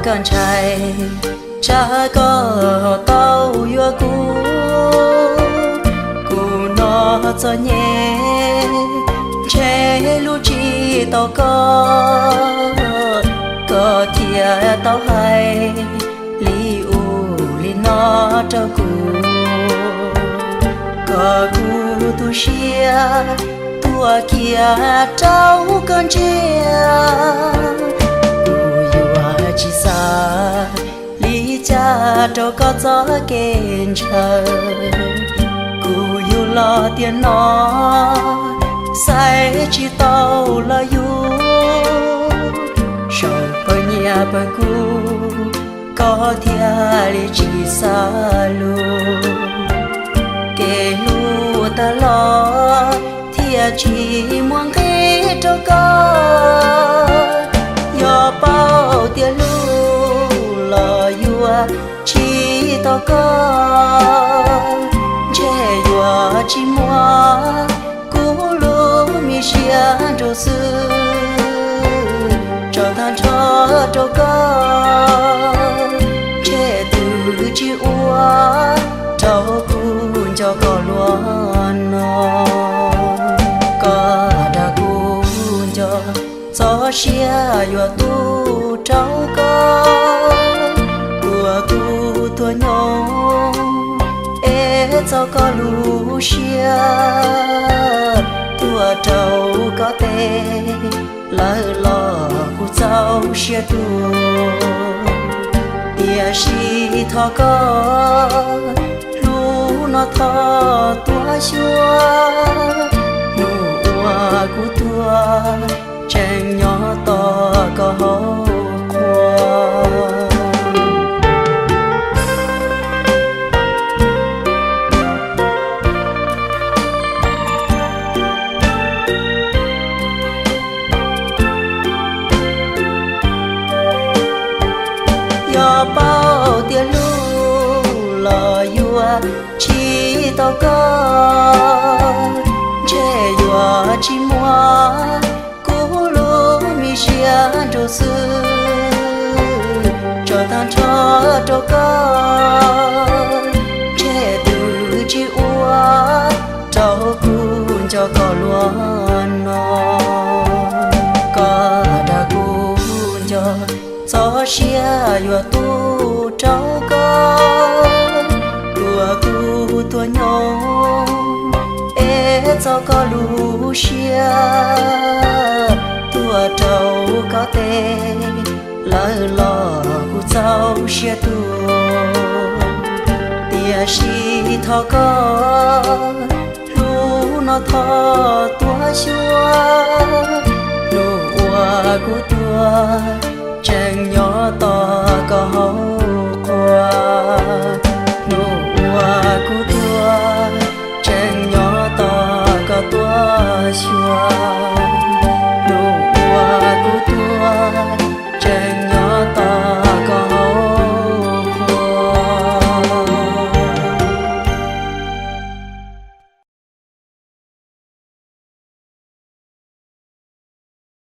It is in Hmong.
koj ntshai, tsam koj tau yuav kuv. Kuv no txom nyem, ntshe hlub tsis tau koj, koj thiaj tau hais li ub li no rau kuv. Koj kuv tu siab, tuaj kiag rau koj ntsia, kuv yuav tsis xav li cas rau koj txoj kev ntshaw. Kuv yug los tiam no, xaiv tsis tau los yug, saum pawg nyiaj pawg kub, koj thiaj li tsis xav lus. Kev hlub tag los thiaj tsis muaj nqis rau koj, yog paub tias hlub los yuav tsis tau koj, ntshe yuav tsis muaj kuv lub me sia nraum xwb. Tso tag nrho rau koj, ntshe twb tsis ua rau kuv nco koj luaj no. Koj dag kuv nco, txoj sia yuav tu rau koj, tuaj kuv tuaj nyob, es txo koj lub siab, tuaj rau koj tes, lawv los kuv txaus siab tuag. Tiam sis thov koj, hnub no thov tuag xyuas, hnub uas kuv tuag tseem nyob tos koj hauv qhua. Yog paub tias hlub los yuav tsis tau koj, ntshe yuav tsis muaj kuv lub me sia nraum xwb. Tso tag nrho rau koj, ntshe twb tsis ua rau kuv nco koj luaj no. Koj dag kuv nco, txoj sia yuav tu rau koj, tuaj kuv tuaj nyob, es txo koj lub siab, tuaj rau koj tes, lawv los kuv txaus siab tuag. Tiam sis thov koj, hnub no thov tuag xyuas, hnub uas kuv tuag tseem nyob tos